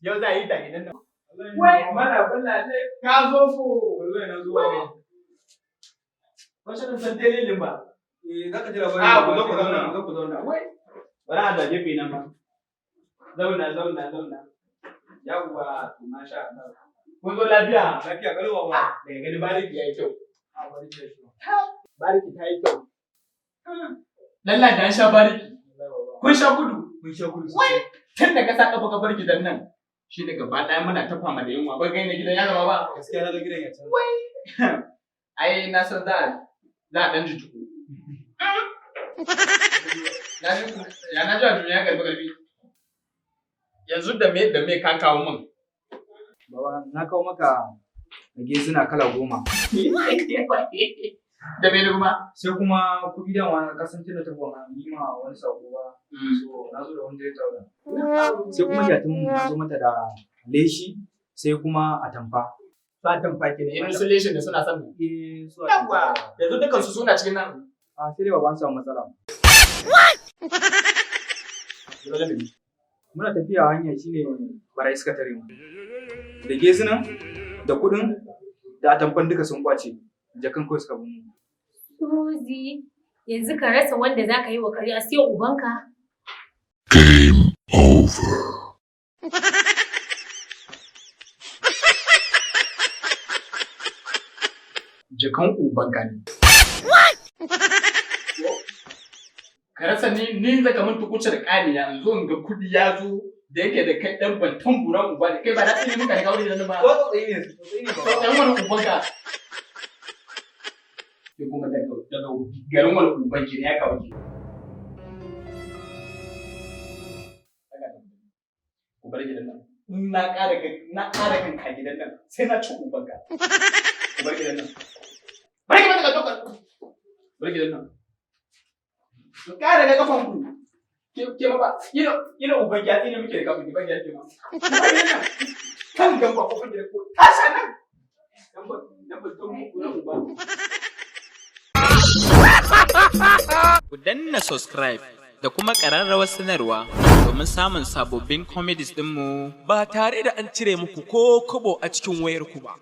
Yau za a yi ta gidan nan. Wai, mara bulla ne ka zo ko. Wallahi na zo, baba. Wasu ɗin san dalilin ba. Eh, zaka ji labari. Ah, ku zo ku zauna, ku zo ku zauna. Wai, bari a zage ku nan ba. Zauna, zauna, zauna. Yawwa, to masha Allah. Kun zo lafiya? Lafiya kalau, baba. Daga gani bariki ya yi kyau. A bari ki shi. Bariki ta yi kyau. Lalla da an sha bariki. Wallahi, baba. Kun sha gudu. Mun sha gudu Wai, sosai. tun da ka sa kafa kafar gidan nan, shi ne gaba ɗaya muna ta fama da yunwa. Ba gani na gidan ya zama ba. Gaskiya na ga gidan ya canza. Ai na san za a ɗan jujjuku. Na ji ya na ji a duniya karfi karfi. Yanzu da me ka kawo min? Baba, na kawo maka gezina kala 10. Da me kuma? Sai kuma kuɗi, dama ka san tunda ta goma yi ma wani sako ba. So na zo da 100,000. Sai kuma jatin na zo mata da leshi, sai kuma atamfa. Fatan faki ne, irin su leshin da suna son. Eh, su Yawwa, atamfa. yanzu dukansu suna cikin nan. A sai dai baba, an samu matsala. Muna tafiya hanya shine barayi suka tare mu. Da gezinan, da kuɗin, da atamfan duka sun kwace. Jakan kawai suka bin mu. Suzy, yanzu ka rasa wanda za ka yi wa ƙarya sai ubanka. Game over. Jakan ubanka ne. Ka rasa ni zaka mun tukuce da ƙaniya in zo in ga kuɗi ya zo da yake da kai ɗan bantan buran uba ne, kai ba na tsini muka da kawo da ba. Ko tsautsayi ne, tsautsayi ne, To baba. ɗan wani ubanka. Ke kuma daga garin wani uban ki ne ya kawo ki. Ku bar gidan nan. In na ƙara kanka gidan nan sai na ci ubanka. Ku bar gidan nan. Bar gidan nan ka. Bar gidan nan. Ku ƙara ga kafan ku. Ke ma ba ina uban ki ya tsine muke da kafin ki ban ya ke ma. Ku bar gidan nan. Kan gan ba kofar gidan ko tasha nan. Dan ba don muku na uba. Ku danna subscribe da kuma ƙararrawar sanarwa domin samun sababbin comedies ɗinmu. Ba tare da an cire muku ko kobo a cikin wayarku ba.